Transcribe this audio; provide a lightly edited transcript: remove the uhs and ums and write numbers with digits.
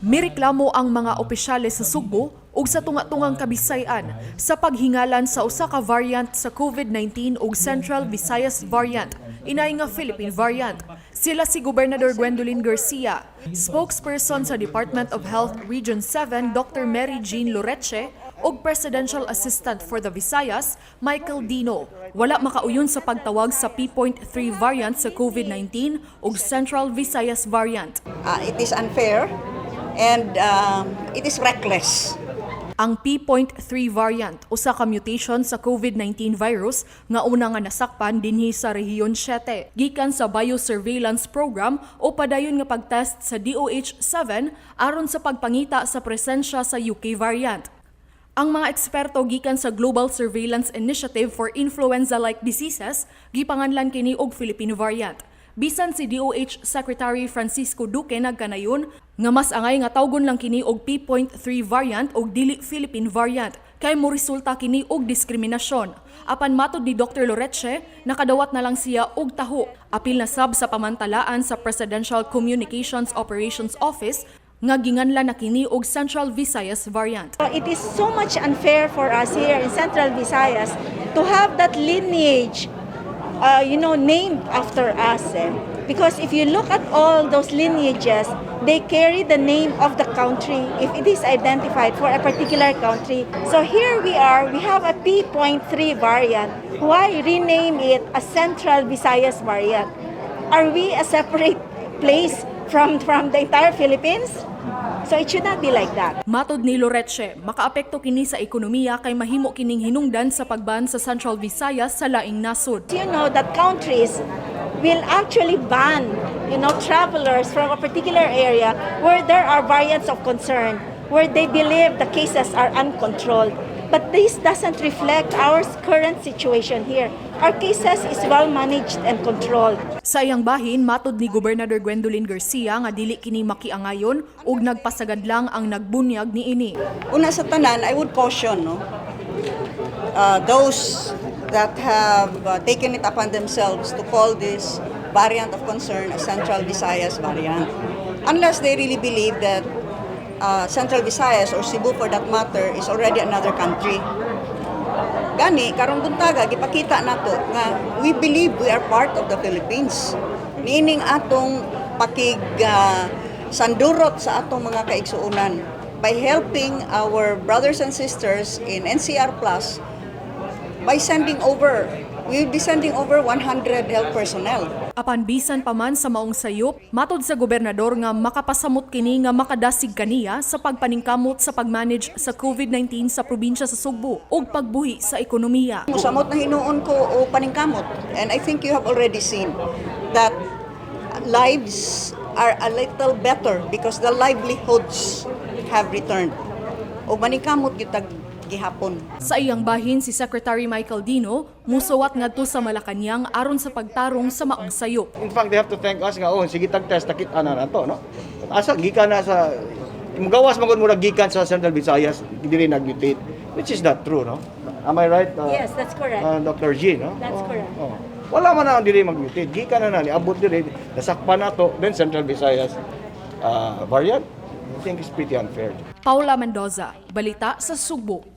Mireklamo ang mga opisyales sa Sugbo ug sa tunga-tungang Kabisayan sa paghingalan sa usa ka variant sa COVID-19 ug Central Visayas variant, inay nga Philippine variant. Sila si Gobernador Gwendolyn Garcia, spokesperson sa Department of Health Region 7 Dr. Mary Jean Loreche ug Presidential Assistant for the Visayas Michael Dino. Wala makauyon sa pagtawag sa P.3 variant sa COVID-19 ug Central Visayas variant. It is unfair and it is reckless. Ang P.3 variant, usa ka mutation sa COVID-19 virus nga una nga nasakpan dinhi sa Rehiyon 7 gikan sa biosurveillance program o padayon nga pagtest sa DOH-7 aron sa pagpangita sa presensya sa UK variant. Ang mga eksperto gikan sa Global Surveillance Initiative for Influenza-like Diseases gipanganlan kini og Philippine variant. Bisan si DOH Secretary Francisco Duque nagkanayon nga mas angay nga tawgon lang kini og P.3 variant og dili Philippine variant kay moresulta kini og diskriminasyon. Apan matod ni Dr. Loreche, nakadawat na lang siya og taho. Apil na sab sa pamantalaan sa Presidential Communications Operations Office nga ginganlan na kini og Central Visayas variant. It is so much unfair for us here in Central Visayas to have that lineage named after us. Eh. Because if you look at all those lineages, they carry the name of the country if it is identified for a particular country. So here we are, we have a P.3 variant. Why rename it a Central Visayas variant? Are we a separate place from the entire Philippines? So it should not be like that. Matod ni Loreche, makaapekto kini sa ekonomiya kay mahimo kining hinungdan sa pagban sa Central Visayas sa laing nasod. You know that countries will actually ban travelers from a particular area where there are variants of concern, where they believe the cases are uncontrolled. But this doesn't reflect our current situation here. Our cases is well managed and controlled. Sa iyang bahin, matod ni Gobernador Gwendolyn Garcia nga dili kini makiangayon ug nagpasagad lang ang nagbunyag niini. Una sa tanan, I would caution, no, those that have taken it upon themselves to call this variant of concern a Central Visayas variant. Unless they really believe that Central Visayas or Cebu, for that matter, is already another country. Gani, karong buntaga, gipakita nato nga we believe we are part of the Philippines. Meaning atong pakig sandurot sa atong mga kaigsuonan by helping our brothers and sisters in NCR Plus by sending over, we will be sending over 100 health personnel. Apan bisan pa man sa maong sayop, matod sa gobernador nga makapasamot kini nga makadasig kaniya sa pagpaningkamot sa pagmanage sa COVID-19 sa probinsya sa Sugbo ug pagbuhi sa ekonomiya. Musamot na hinuon ko o paningkamot. And I think you have already seen that lives are a little better because the livelihoods have returned. O maningkamot gyud tag gihapon. Sa iyang bahin, si Secretary Michael Dino musuwat ngadto sa Malacañang aron sa pagtarong sa maong sayop. In fact, they have to thank us nga, oh, sige tag test, nakita na nato, no? Asa gikan na sa mugawas man gud, murag gikan sa Central Visayas dili nag-mutate, which is not true, no? Am I right? Yes, that's correct. Dr. G, no? That's correct. Oh. Wala man na dili mag-mutate. Gikan na na niabot diri, nasakpan nato, then Central Visayas variant. I think it's pretty unfair. Paula Mendoza, Balita sa Sugbo.